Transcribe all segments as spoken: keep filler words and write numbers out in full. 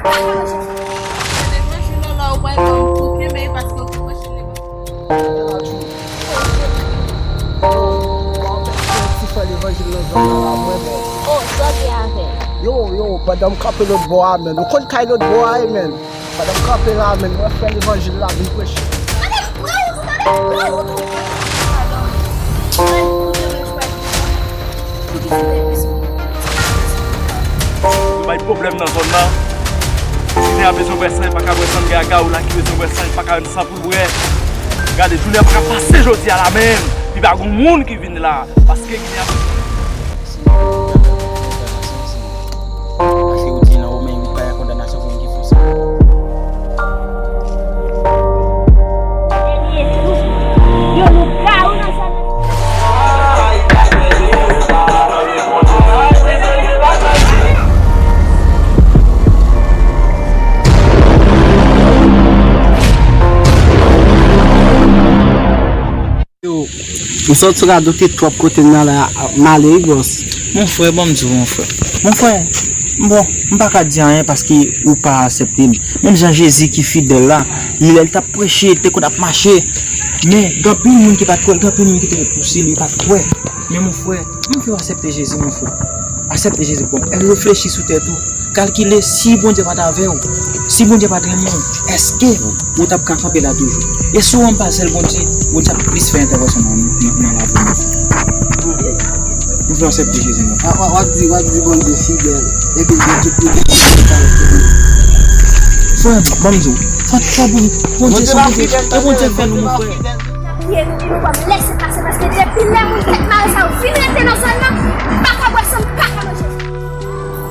Levanjil la, ou pral ban m kou kenbe paske ou te pwoche levanjil. Ti frè levanjil nan zòn nan la, mwen menm. Oh, sa gen avè l? Yo, yo, pandan m kanpe lòt bò a, menn. Ou konn kay lòt bò a, menn. Pandan m kanpe la, menn, mwen frè levanjil la vin preche. Gade, pran wout ou, tande? Pran wout ou. Yo bay pwoblèm nan zòn nan. Ginen an bezwen bwè san, li pa ka bwè san, gaga ou la ki bezwen bwè san, li pa ka jwenn san pou l bwè. Gade, jounen an pa ka pase jodi a la menm. Li pa gon moun ki vin la, paske Ginen an bezwen. Paske ou di nan Women uit pa gen kondanasyon pou moun ki fè sa. Yo, nou kawou nan sa. Yo, m santi radote twòp kote m nan la, m ale wi, bòs. Mon frè, ban m di w, mon frè. Mon frè, bon, m pa ka di anyen paske ou pa aksepte m. Menm jan Jezi ki fidèl la, li lè l t ap preche, li te konn ap mache. Men, gen anpil moun ki pa t kwè l, gen anpil moun ki te repouse l, yo pa t kwè. Men, mon frè, m fè w aksepte Jezi, mon frè. Aksepte Jezi, bon, reflechi sou tèt ou. Kalkile si Bondye pa t avè w, si Bondye pa t renmen w, èske ou t ap ka kanpe la toujou? E si w anba zèl Bondye, Bondye ap plis fè entèvansyon nan, nan, nan lavi w. M fè w aksepte Jezi, non. W ap, w ap, w ap di, w ap di Bondye fidèl, epi l gen tout pwoblèm. Frè m, ban m di w, fò, fò Bondye, Bondye se Bondye, e Bondye fè nou, mon frè. Priye nou, nou p ap lese pase, paske depi lè moun tèt mare sa yo vin rete nan zòn nan, m pa ka bwè san, m pa ka manje.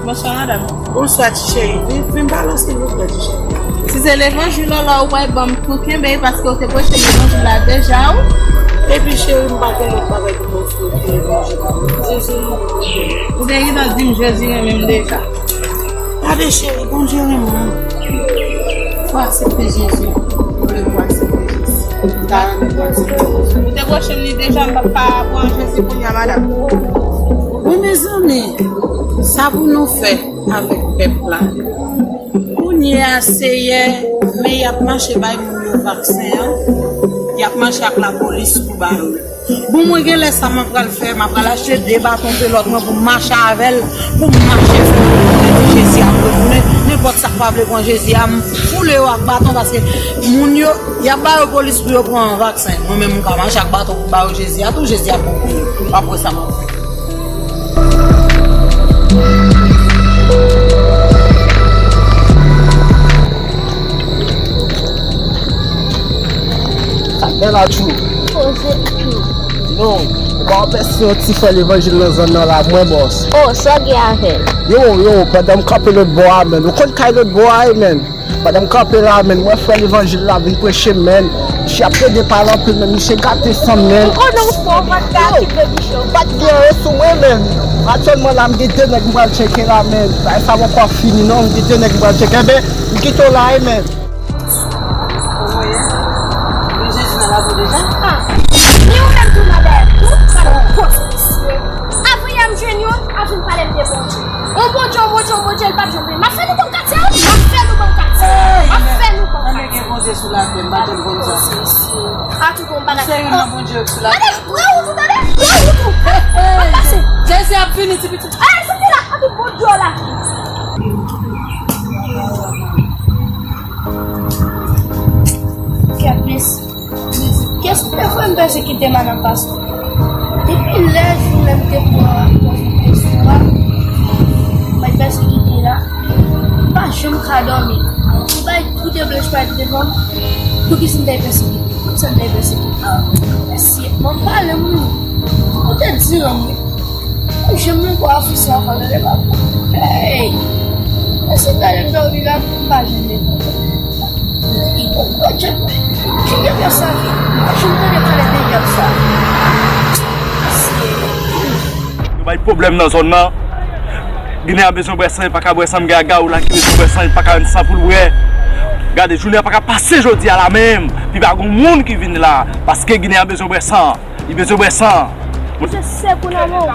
Bonswa, madanm. Bonswa, ti cheri. Vin, vin pale, silvouplè, ti cheri. Si se levanjil la, ou pral ban m tou kenbe, paske ou te preche levanjil la deja, wi. Epi, cheri, m pa gen lòt bagay pou mwen fè ke levanjil la. Jezi, ou te gentan di m Jezi renmen m deja. Gade, cheri, Bondye renmen w. Fò aksepte Jezi. Ou vle pou aksepte Jezi. Ou ta renmen pou aksepte Jezi. Ou te pwoche m li deja, m p ap ka pran Jezi kounye a, madanm. Wi, mezanmi, sa pou nou fè avèk pèp la? Kounye a, Seyè, men y ap mache bay moun yo vaksen an, y ap mache ak lapolis pou ba yo. Bon, mwen gen lè sa mwen pral fè, mwen pral achte de baton pelòt mwen pou m mache avè l, pou m mache fè yo konnen ke Jezi ap retounen. Nenpòt sa k pa vle pran Jezi a, m foule yo ak baton paske moun yo, y ap ba yo polis pou yo pran vaksen. Mwen menm, m ka mache ak baton pou m ba yo Jezi a tou, Jezi ap bon pou yo. W ap wè sa m ap fè. Sa k fè la, Tchou? Poze, Tchou. Non, ou pa wè pèsonn yon ti frè levanjil nan zòn nan la, mwen bòs. Oh, sa w gen avè l? Yo, yo, pandan m kanpe lòt bò a, menn. Ou konn kay lòt bò a, menn. Pandan m kanpe la, menn, mwen frè levanjil la vin preche, menn. Misye ap plede pale anpil, menn. Misye gate san m, menn. M konnen w fò, w pa t ka kite bichon. Yo, m pa t gen anyen sou mwen, menn. Aktyèlman la, m gen de nèg m pral tcheke la, menn. Bagay sa poko fini, non. M gen de nèg m pral tcheke. Enben, m kite w la, wi, menn. Kòman w ye? Vin Jezi nan lavi w deja? Ah, ni ou menm tou nan dèyè m tou, sa nan kòs misye. Avan yè m jwenn youn, a vin pale m de Bondye. On Bondye, on Bondye, on Bondye, l p ap janm vini. M ap fè nou bann katye, wi. M ap fè nou bann katye. M ap fè nou bann katye. Anben gen Bondye sou latè, m pa janm konn sa. A tou bon bagay. Se youn nan Bondye yo ki sou latè. Gade, pran wout ou, tande? Pran wout ou. Mwen pase. Jezi ap vini, ti pitit. Ay, soti la, anpi Bondye la. Kèt, mèsi. Kèt, frè m pèsekite madanm pastè. Depi lè jounen m te pran pòz m te sou a, mwen pèsekite la. M pa janm ka dòmi. Ou bay tout de blanch pa devan m. Poukisa m te pèsekite? Poukisa m te pèsekite? Mèsi. Mwen pale m wi. Ou te di m wi. Mwen janm nan kwa ofisye a fò lè pa. Hey! Mèsi gade m dòmi la, m pa janm devan. Yo bay pwoblèm nan zòn nan. Ginen an bezwen bwè san, li pa ka bwè san, m gen aga ou la ki bezwen bwè san, li pa ka jwenn san pou l bwè. Gade, jounen an pa ka pase jodi a la menm, pi pa gon moun ki vin la, paske Ginen an bezwen bwè san, li bezwen bwè san. Misye sekou nan men w.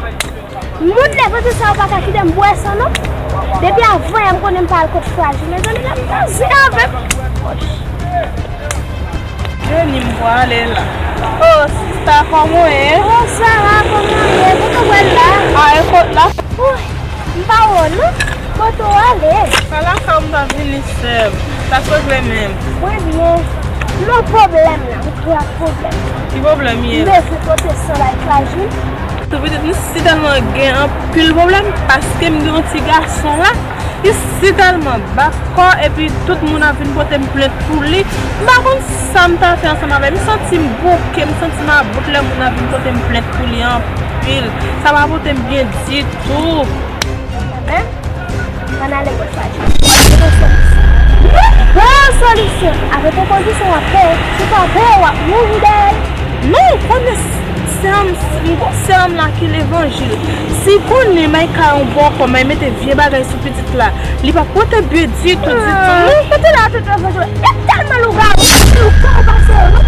Moun lè kote sa yo pa ka kite m bwè san non. Depi avan yè m konnen m pa al kot Frajil. Mezanmi, lè m nan zen avè m. Jenny, m pwale la. Oh, sista, kòman w ye? Oh, Sarah, kòman w ye? Kote w pral la? A, e kot la? Woy, m pa wè w non. Kote w ale? Pa lakay ou m ta vini, sè m. Sa k regle menm? Mwen byen. M nan pwoblèm la, m pran pwoblèm. Ki pwoblèm ye? M bezwen pote san bay Frajil. Tou pitit, m si tèlman gen anpil pwoblèm, paske m gen yon ti gason la, li si tèlman bat kò, epi tout moun ap vin pote m plent pou li. M pa konn sa m ta fè ansanm avè l. M santi m bouke, m santi m about lè moun ap vin pote m plent pou li anpil. Sa pa pote m byen ditou. Enben, ann ale kot Frajil. Yon solisyon. Yon solisyon. Avèk yon kondisyon w ap peye. Si w pa peye, w ap mouri dèyè l. Non, ou konnen sè m, m gon sè m la ki levanjil. Si konnen m ay kay yon bòkò, m ay mete vye bagay sou pitit la, li p ap pote byen ditou, ditou. Non, kote la tout levanjil? E tèlman lougawou, lougawou pase yo, non.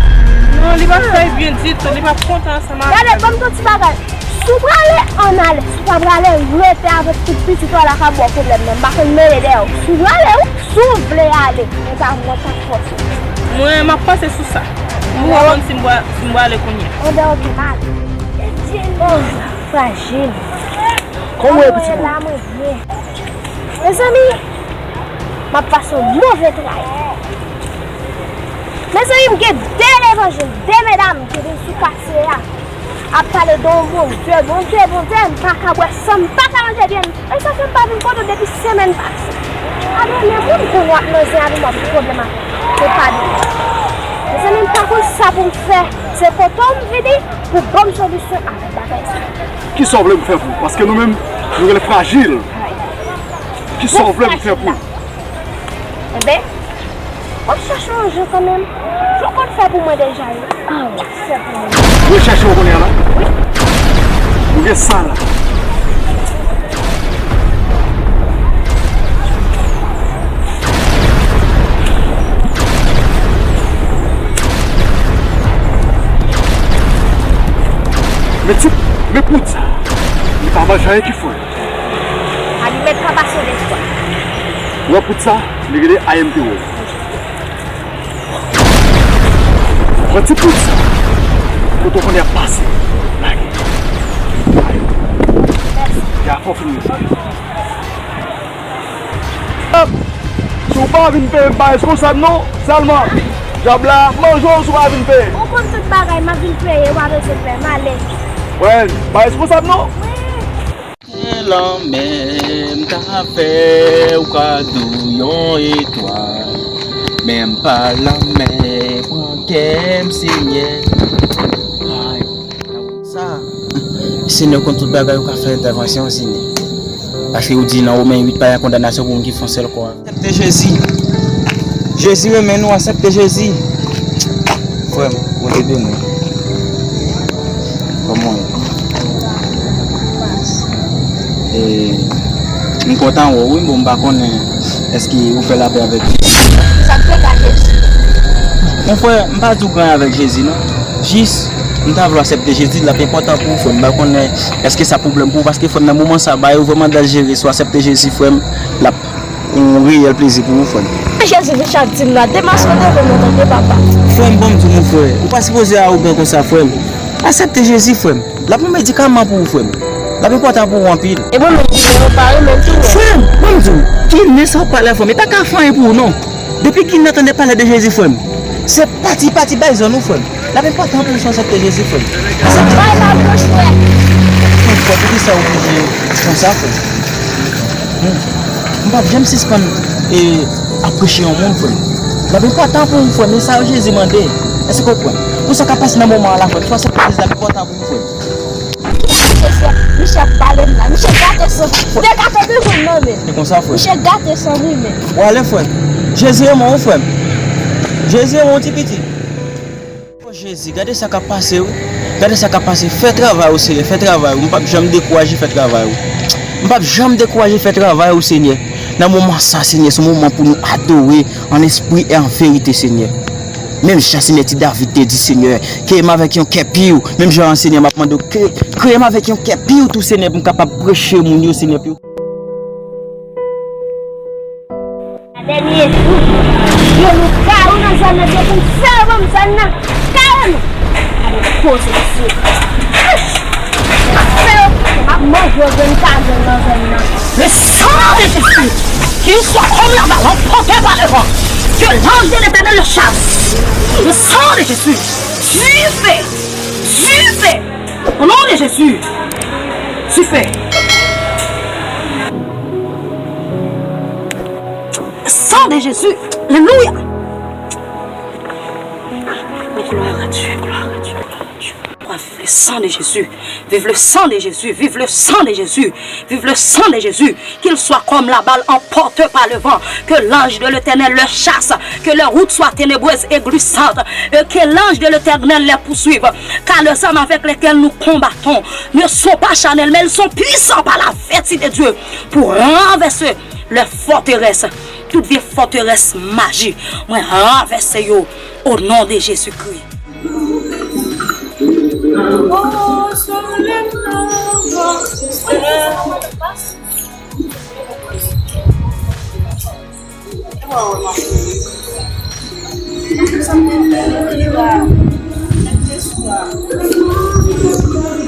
Non, li p ap fè byen ditou, li p ap kontan ansanm avè m. Gade, ban m di w ti bagay. Si w prale, ann ale. Si w pa prale, rete avèk tout pitit ou a la ka ba w pwoblèm nan. M pa konn mele dèyè w. Si w prale, wi. Si w vle ale, mwen pa, mwen pa fòse w. Mwen, m ap panse sou sa. M pa konn si m pral, si m prale kounye a. Enben, oke, m ale. Oh, Frajil. Kòman w ye, pitit mwen? Mezanmi, m ap pase yon move tray. Mezanmi, m gen de levanjil, de medam ki vin sou katye a, ap pale de yon Bondye, Bondye, Bondye, m pa ka bwè san, m pa ka manje byen. E sa fè m pa vin kote w depi semèn pase. Gade, lè moun konn w ap nan zen avè m, w ap gen pwoblèm avè m. Se pa byen. Mezanmi, m pa konn sa pou m fè. Se kote w m vini pou ban m solisyon avèk bagay sa. Kisa w vle m fè pou ou? Paske nou menm, nou rele Frajil. Kisa w vle m fè pou ou? Enben, w ap chache yon jan kanmenm. Sa w konn fè pou mwen deja, wi. Ah, w ap fè pou mwen. Ou chèche w kounye a la? Wi. Ou gen sa la. Men ti, men poud sa, li pa manje anyen ki fre. Alimèt pa pase de fwa. Ou wè poud sa, li rele I M P O. Pran ti poud sa, kote w konnen ap pase, lage. Mèsi. Ya fò fini. Si w pa vin peye m, pa responsab non, sèlman. Djab la ap manje w si w pa vin peye. Ou konn tout bagay, m ap vin peye, w pa bezwen pè, m ale. Wè, pa responsab non. Wi. Gen lanmè, m ta fè w kado yon etwal. Men m pa lanmè, pran kè m, Senyè. Ay. Sa, Senyè konn tout bagay, ou ka fè entèvansyon, Senyè. Paske ou di nan Women uit, pa gen kondanasyon pou moun ki fè yon sèl kò. Aksepte Jezi. Jezi renmen nou, aksepte Jezi. Frè m, Bondye beni w. Kòman w ye? E, m kontan wè w, wi, bon, m pa konnen èske ou fè lapè avèk Jezi. Sa k fè ka Jezi? Mon frè, m pa di w gen avèk Jezi, non. Jis, m ta vle w aksepte Jezi, l ap enpòtan pou ou, frè m. M pa konnen èske sa pwoblèm pou ou, paske, frè m, nan moman sa, bagay yo vrèman danjere. Si w aksepte Jezi, frè m, l ap yon reyèl plezi pou ou, frè m. Jezi vin chak di m la, demaske w devan mwen, tande, papa. Frè m, ban m di w, mon frè, ou pa sipoze awogan konsa, frè m. Aksepte Jezi, frè m. L ap yon medikaman pou ou, frè m. L ap enpòtan pou ou anpil. E mwen menm, ki yo pa renmen tou, frè m, ban m di w, ki nen sa w pale, frè m, e pa ka fè anyen pou ou, non. Depi ki nen tande pale de Jezi, frè m, se pati, pati bay zòn ou, frè m. L ap enpòtan pou ou si w aksepte Jezi, frè m. Bay la bouch, frè. Frè m, poukisa w oblije konsa, frè m? Hmm. M p ap janm sispann, e, ap preche yon moun, frè m. L ap enpòtan pou ou, frè m, e sa yo Jezi mande. Èske w konprann? Pou sa k ap pase nan moman an la, frè m, si w aksepte Jezi, l ap enpòtan pou ou, frè m. Misye ap pale m la. Misye gate san. Te gate pi moun nan men. Se konsa, frè. Misye gate san wi men. W ale, frè m. Jezi renmen w, frè m. Jezi renmen w, ti piti. O Jezi, gade sa k ap pase, wi. Gade sa k ap pase. Fè travay ou, Senyè, fè travay ou. M p ap janm dekouraje, fè travay ou. M p ap janm dekouraje, fè travay ou, Senyè. Nan moman sa, Senyè, se yon moman pou nou adore an espri e an verite, Senyè. Menm jan Senyè ti David te di Senyè, kreye m avèk yon kè pi, menm jan Senyè m ap mande w, kreye, kreye m avèk yon kè pi tou Senyè, pou m kapab preche moun yo Senyè, pou yo. Dènye jou, yo nou kare nan zòn nan, depi m fè yo ban m zòn nan, kare nou. Gade koze mesye. Fè yo, m ap manje yo, jwenn pa jwenn nan zòn nan. Le sang de Jésus, qu'il soit comme la balle emportée par le vent, que l'ange de l'Éternel le chasse. Le sang de Jésus, du feu, du feu, au nom de Jésus, du feu. Sang de Jésus. Alléluia. Oh, gloire à Dieu, gloire à Dieu, gloire à Dieu. Oh, vive le sang de Jésus. Vive le sang de Jésus. Vive le sang de Jésus. Vive le sang de Jésus. Qu'il soit comme la balle emportée par le vent. Que l'ange de l'Éternel le chasse. Que leur route soit ténébreuse et glissante. Et que l'ange de l'Éternel les poursuive. Car les armes avec lesquelles nous combattons ne sont pas charnelles, mais elles sont puissantes par la vertu de Dieu pour renverser les forteresses, tout vye fòterès maji, mwen ranvèse yo o non de Jezikri.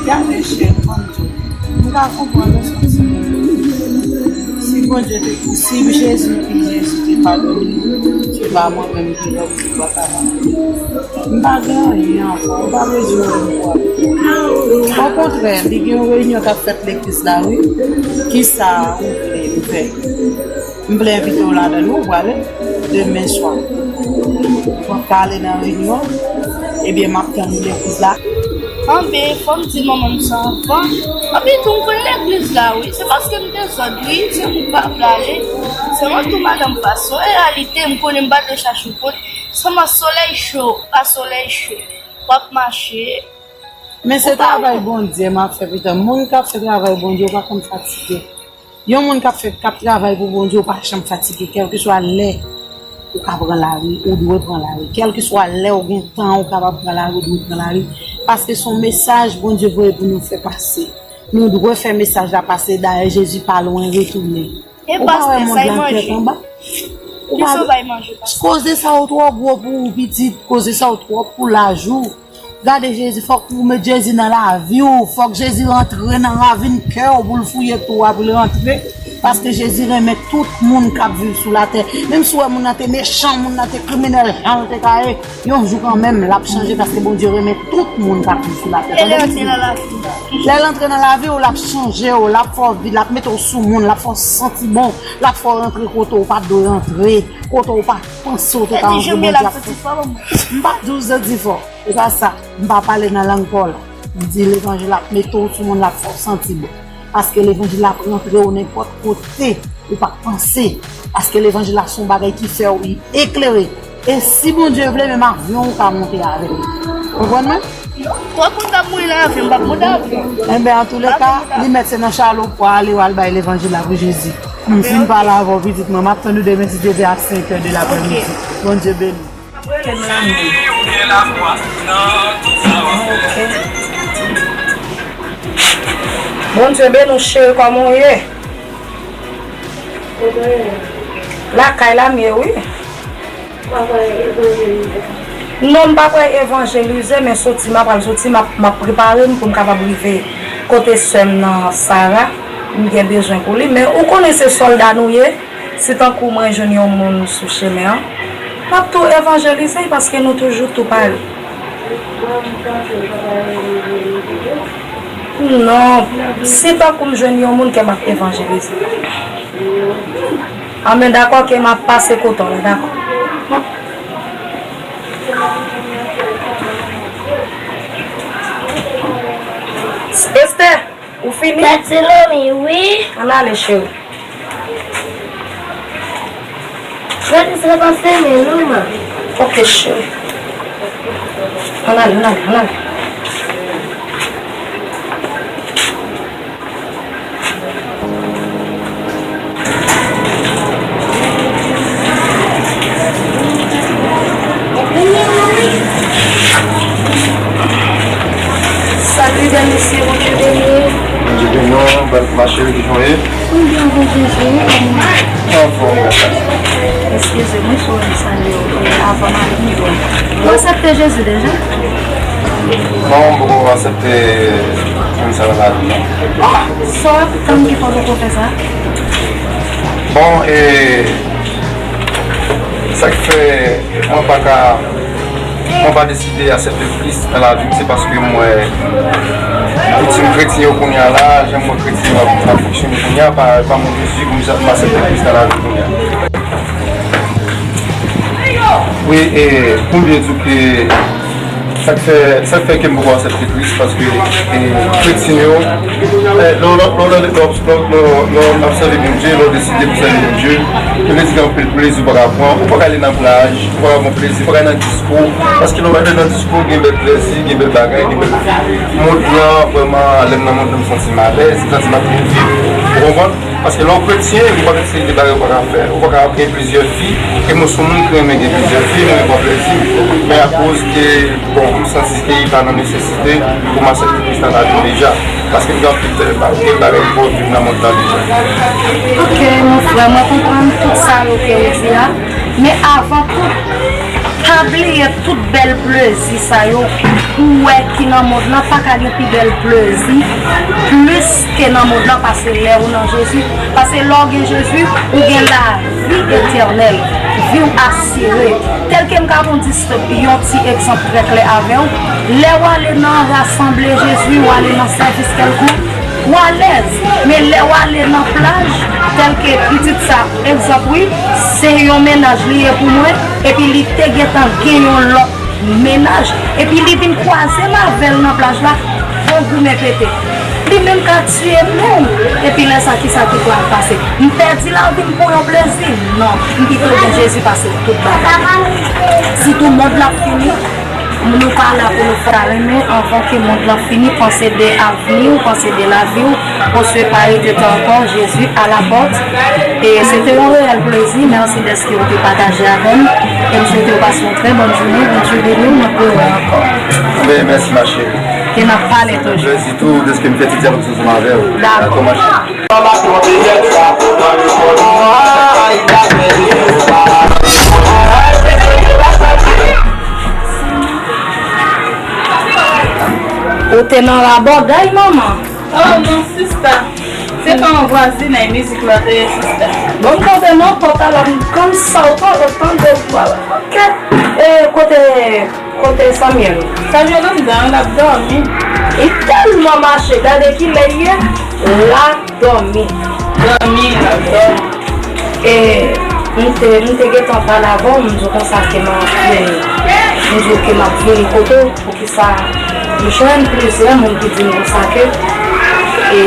Gade chèf Bondye. M ka konprann leson sa. Si Bondye te, si Jezi, si Jezi te padone, se pa mwen menm ki lòt ki pa ka padone. M pa gen anyen ankò, m pa bezwen anyen ankò. Okontrè, li gen yon reyinyon k ap fèt legliz la, wi. Kisa ou vle m fè? M vle envite w ladan l, wi, ou prale demen swa. Ou ka ale nan reyinyon, ebyen, m ap tann ou legliz la. Anben, fò m di manman m sa anvan. Anben, tou m konn legliz la, wi. Se paske m dezòd, wi. Se m pa vle ale. Sèlman tou madanm pa. Se yon reyalite, m konnen m pa dwe chache w kont. Sèlman solèy cho, pa solèy cho. W ap mache. Men se travay Bondye m ap fè, pitan. Moun k ap fè travay Bondye, ou pa konn fatige. Yon moun k ap fè, k ap travay pou Bondye, ou pa janm fatige, kèlkeswa lè ou ka pran lari, ou dwe pran lari. Kèlkeswa lè ou gen tan, ou kapab pran lari, ou dwe pran lari. Paske se yon mesaj Bondye voye pou nou fè pase. Nou dwe fè mesaj la pase, dayè Jezi pa lwen retounen. E ou pa wè pastè, mond sa y la manje? Tèt anba? Ou pa, kisa w bay manje, pastè? Koze sa yo twò gwo pou ou, pitit. Koze sa yo twòp pou laj ou. Gade Jezi, fòk ou met Jezi nan lavi w. Fòk Jezi rantre nan ravin kè w pou l fouye twou a pou l rantre. Paske Jezi renmen tout moun k ap viv sou latè. Menm si w wè moun nan te mechan, moun nan te kriminèl, jan l te ka ye, yon jou kanmenm, l ap chanje paske Bondye renmen tout moun k ap viv sou latè. Tande m di w. Lè l antre nan lavi w, l ap chanje w, l ap fè w vi, l ap mete w sou moun, l ap fè w santi bon, l ap fè w rantre kote w pa t dwe rantre, kote w pa t panse w te ka rantre, Bondye ap fè. M pa di w santi fò. Se pa sa, m pa pale nan lang pa w la. M di levanjil ap mete w sou moun, l ap fè w santi bon. Paske levanjil la ap rantre w nenpòt kote ou pa t panse. Paske levanjil la se yon bagay ki fè w eklere. E si Bondye vle, menm avyon ou ka monte avè l. Konprann mwen? Twòp moun k ap mouri nan avyon, m p ap monte avyon. Enben, antouleka, li mèt se nan chalo pou ale w al bay levanjil la pou Jezi. M fin pale avè w, pitit mwen. M ap tann ou demen, si Dye vle, a senk è de laprèmidi. Bondye beni. Ok. Bondye beni w, cheri, kòman w ye? Lakay la m ye, wi. Non, m pa prè evanjelize, men soti m apral soti, m ap, m ap prepare m pou m kapab rive kote sè m nan, Sara. M gen bezwen pou li, men ou konnen se sòlda nou ye. Si tankou mwen jwenn yon moun sou chemen an, m ap tou evanjelize l paske nou toujou tou pale. Non, si tankou m jwenn yon moun ke m ap evanjelize. Anben, dakò, ke m ap pase kote w la, dakò. Esther, ou fini? Tèt Silomi, wi. Ann ale, cheri. Gade sa pase men non, man. Ok, cheri. Ann ale, ann ale, ann ale. Cheri, kijan w ye? Mwen byen, avèk Jezi. Anfòm, gata. Eskize mwen si w salye w, e, avan m ale m di w. Ou aksepte Jezi deja? Non, m poko aksepte moun sa nan lavi m, non. Oh, sa w ap tann ki fè w poko fè sa? Bon, e, sa k fè mwen pa ka, mwen pa deside aksepte Kris nan lavi m, se paske m wè pouti m kretyen yo kounye a la, jan m wè kretyen yo ap, ap fonksyone kounye a, pa, pa mwen Jezi pou m sa, m aksepte Kris nan lavi m kounye a. Wi, e, pou m byen di w ke sa k fè, sa k fè ke m poko aksepte Kris, paske, e, kretyen yo, e, lè w, lè w, lè w, lè w, lè w, lè w ap sèvi Bondye, lè w deside pou sèvi Bondye, e vle di gen anpil plezi ou pa ka pran, ou pa ka ale nan plaj, ou pa ka pran plezi, ou pa ka ale nan disko, paske lè w ale nan disko, gen bèl plezi, gen bèl bagay, gen bèl, mond lan, vrèman, lè m nan mond lan, m santi m alèz, m santi m ap byen viv. Ou konprann? Paske lè w kretyen, ou pa gen seri de bagay ou pa ka fè. Ou pa ka gen plizyè fi, e mwen se yon moun ki renmen gen plizyè fi, mwen renmen pran plezi. Men akoz ke, bon, m santi ke li pa nan nesesite pou m aksepte Kris nan lavi m deja. Paske m gen anpil bagay, anpil bagay m poko viv nan mond lan deja. Ok, mon frè, mwen konprann tout sa yo ke ou di a. Men avan tout, pa bliye tout bèl plezi sa yo ou wè ki nan mond lan, pa ka gen pi bèl plezi plis ke nan mond lan pase lè ou nan Jezi. Pase lè w gen Jezi, ou gen lavi etènèl, vi w asire. Tèlke m ka pran yon dis-, yon ti egzanp trè klè avè w, lè w ale nan rasanble Jezi, w ale nan sèvis kèlkonk, ou alèz. Men lè w ale nan plaj, tèlke pitit sa, egzanp wi, se yon mennaj li ye pou mwen, epi li te gentan gen yon lòt mennaj, epi li vin kwaze m avè l nan plaj la, bon goumen pete. Li menm ka tiye m menm, epi lè sa kisa ki pral pase? M pèdi lavi m pou yon plezi? Non, m pito gen Jezi pase tout bagay. Sitou mond la fini, nou pa la pou nou fè. Ta renmen, anvan ke mond lan fini, panse de avni w, panse de lavi w, oswe pa rete tan ankò, Jezi a la pòt. E se te yon reyèl plezi, mèsi dèske w te pataje avè m, e m swete w pase yon trè bòn jounen, Bondye beni w, nou ap rewè ankò. Anben, mèsi, ma chérie. E n ap pale toujou. Plezi tou, dèske m fè ti dyalòg sa ansanm avè w. Dakò, ma chérie. Ou te nan rabòday, manman? Oh non, sista. Se pa yon vwazinay mizik la te ye, sista. Bon, m tande non, pòt la, m konn sa w tande, tande w pale. Ok. E kote, kote Samuel? Samuel anndan, l ap dòmi. Li tèlman mache, gade kilè l ye, l ap dòmi. Dòmi, l ap dòmi. E m te, m te gentan pale avè w, m di w konsa ke m ap vini. M di w ke m ap vini kote w. Poukisa m jwenn plizyè moun ki di m konsa ke, e,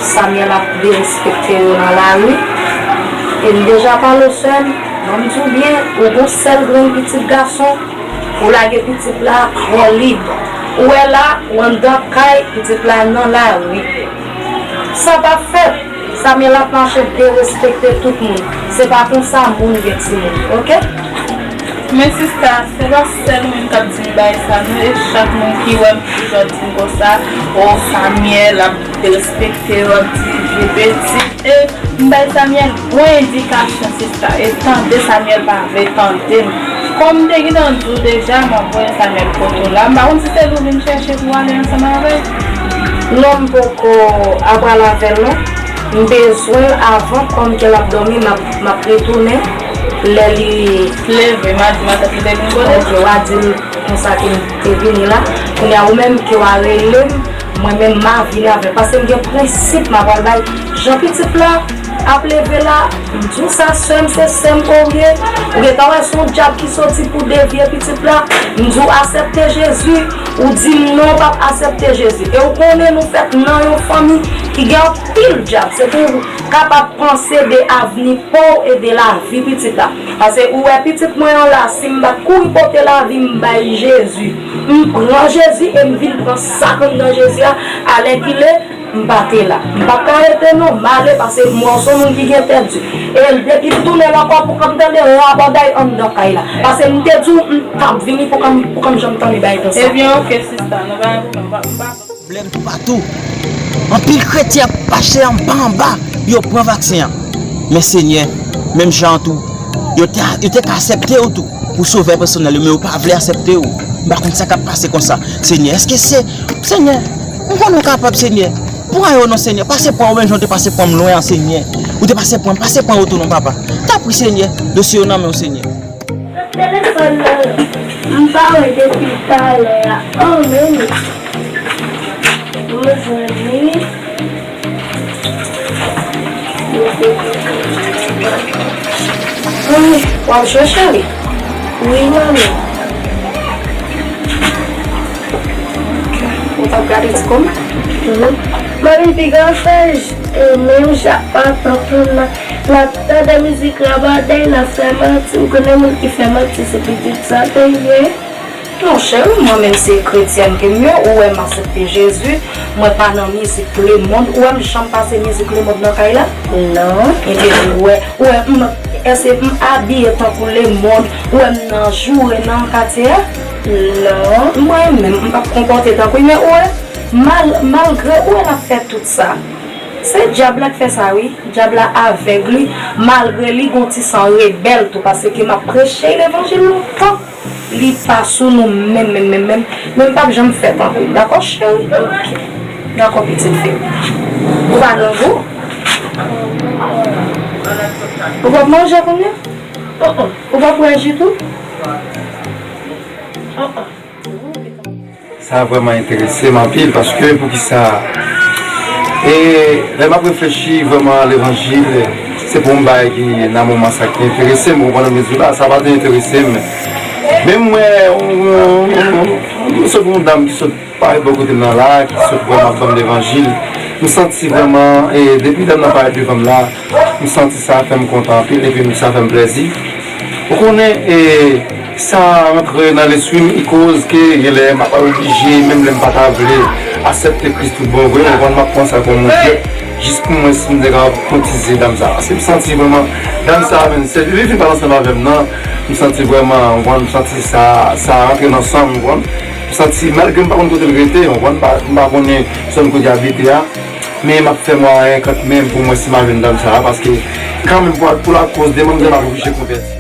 Samuel ap derespekte yo nan lari. E m deja pale w, sè m, ban m di w byen, ou gon sèl grenn pitit gason, ou lage pitit la twò lib. Ou wè la, ou anndan kay, pitit la nan lari. Sa p ap fèt. Samuel ap mache derespekte tout moun. Se pa konsa moun gen timoun, ok? Men sista, se pa sèl ou menm k ap di m bagay sa non, e chak moun ki wè m toujou ap di m konsa, o Samuel ap derespekte yo, ap di vye betiz. E m bay Samuel bon endikasyon, sista, e tande Samuel pa vle tande m. Kòm m te gentan di w deja, m ap voye Samuel kote w la. M pa konn si se li w vin chèche pou w ale ansanm avè l. Non, m poko ap pale avè l non. M bezwen l avan, kòm ke l ap dòmi, m ap, m ap retounen lè li leve, m a di matant li te vin kote l. Ok, w a di l konsa ke m te vini la. Kounye a, ou menm ke w a rele m, mwen menm m a vini avè l. Paske m gen prensip m a pral bay. Jan pitit la ap leve la, m di w sa, sè m, se sè m ke w ye. Ou gentan wè se yon dyab ki soti pou devye pitit la. M di w aksepte Jezi, ou di m non, w p ap aksepte Jezi. E ou konnen nou fèt nan yon fanmi ki gen anpil dyab. Se pou w kapab panse de avni pa w e de lavi pitit la. Paske ou wè pitit mwen an la, si m pa t kouri pote lavi m bay Jezi, m pran Jezi e m vin pran sa k anndan Jezi a, alèkile, m pa te la. M p ap ka rete non, m ale, paske m wè w se yon moun ki gen tèt di. E depi m tounen l ankò, pou k ap tande rabòday anndan kay la. Paske m te di w, m t ap vini pou k ap, pou k ap janm tande bagay konsa. Ebyen, ok, sista, nan bagay pou mwen, m pa, m pa. Pwoblèm toupatou. Anpil kretyen ap mache anba anba pou yo pran vaksen an. Men Senyè, menm jan an tou, yo te, yo te ka aksepte w tou pou sovè pèsonèl yo, men yo pa vle aksepte w. M pa konn sa k ap pase konsa. Senyè, èske se, Senyè, m konnen w kapab, Senyè. Pran yo non, Senyè. Pase pran yo menm jan w te pase pran m lwen an, Senyè. Ou te pase pran m, pase pran yo tou non, papa. Tanpri, Senyè. Dosye yo nan men w, Senyè. Telefòn nan, m pa wè depi talè a. Oh, men. Mezanmi. Wi, w ap jwe, cheri? Wi, manmi. Ou t ap gade ti kòm? Manmi, piga fè j-, e, menm jan ak papa m nan. L ap tande mizik rabadèy, l ap fè manti. Ou konnen moun ki fè manti, se pitit sa te ye. Non, cheri, mwen menm se kretyèn ke m ye, ou wè m aksepte Jezi, mwen pa nan mizik lemonn, ou wè m janm pase mizik lemonn nan kay la? Non. Ebyen, ou wè, ou wè m, èske m abiye tankou lemonn, ou wè m nan joure nan katye a? Non. Mwen menm, m p ap konpòte tankou, men ou wè, mal-, malgre ou wè l ap fè tout sa, se dyab la k fè sa, wi. Dyab la avèg li, malgre li gon ti san rebèl tou, paske m ap preche levanjil lontan. Li pa sou nou menm, menm, menm, menm. Men m p ap janm fè tankou l, dakò, cheri? Ok. Dakò, pitit fi m. Ou pa grangou? Ou p ap manje kounye a? Ou p ap bwè ji tou? Sa vrèman enterese m anpil, paske poukisa? E lè m ap reflechi vrèman levanjil, se pou yon bagay ki nan moman sa ki enterese m, ou konprann sa m vle di w la, sa pa te enterese m. Men m wè yon, yon, yon, yon, yon sòt yon dam ki sot parèt bò kote m nan la, ki sot vrèman ap ban m levanjil. M santi vrèman, e depi dam nan parèt devan m la, m santi sa fè m kontan anpil, epi sa fè m plèzi. Ou konnen, e, sa rantre nan lespri m, i koz ke gen lè m ap oblije, menm lè m pa ta vle, aksepte Kris tout bon vre, ou konprann, m ap pran sa kòm yon jwèt, jis pou mwen si m te kapab koutize dam sa. Paske m santi vrèman, dam sa, menm, se li fin pale ansanm avè m nan, m santi vrèman, ou konprann, m santi sa, sa rantre nan san m, ou konprann. M santi, malgre m pa konn kote l rete, ou konprann, m pa, m pa konnen zòn kote l abite a, men m ap fè mwayen kanmenm pou mwen si m a jwenn dam sa a, paske kanmenm pou, pou lakoz de manzè m ap oblije konvèti.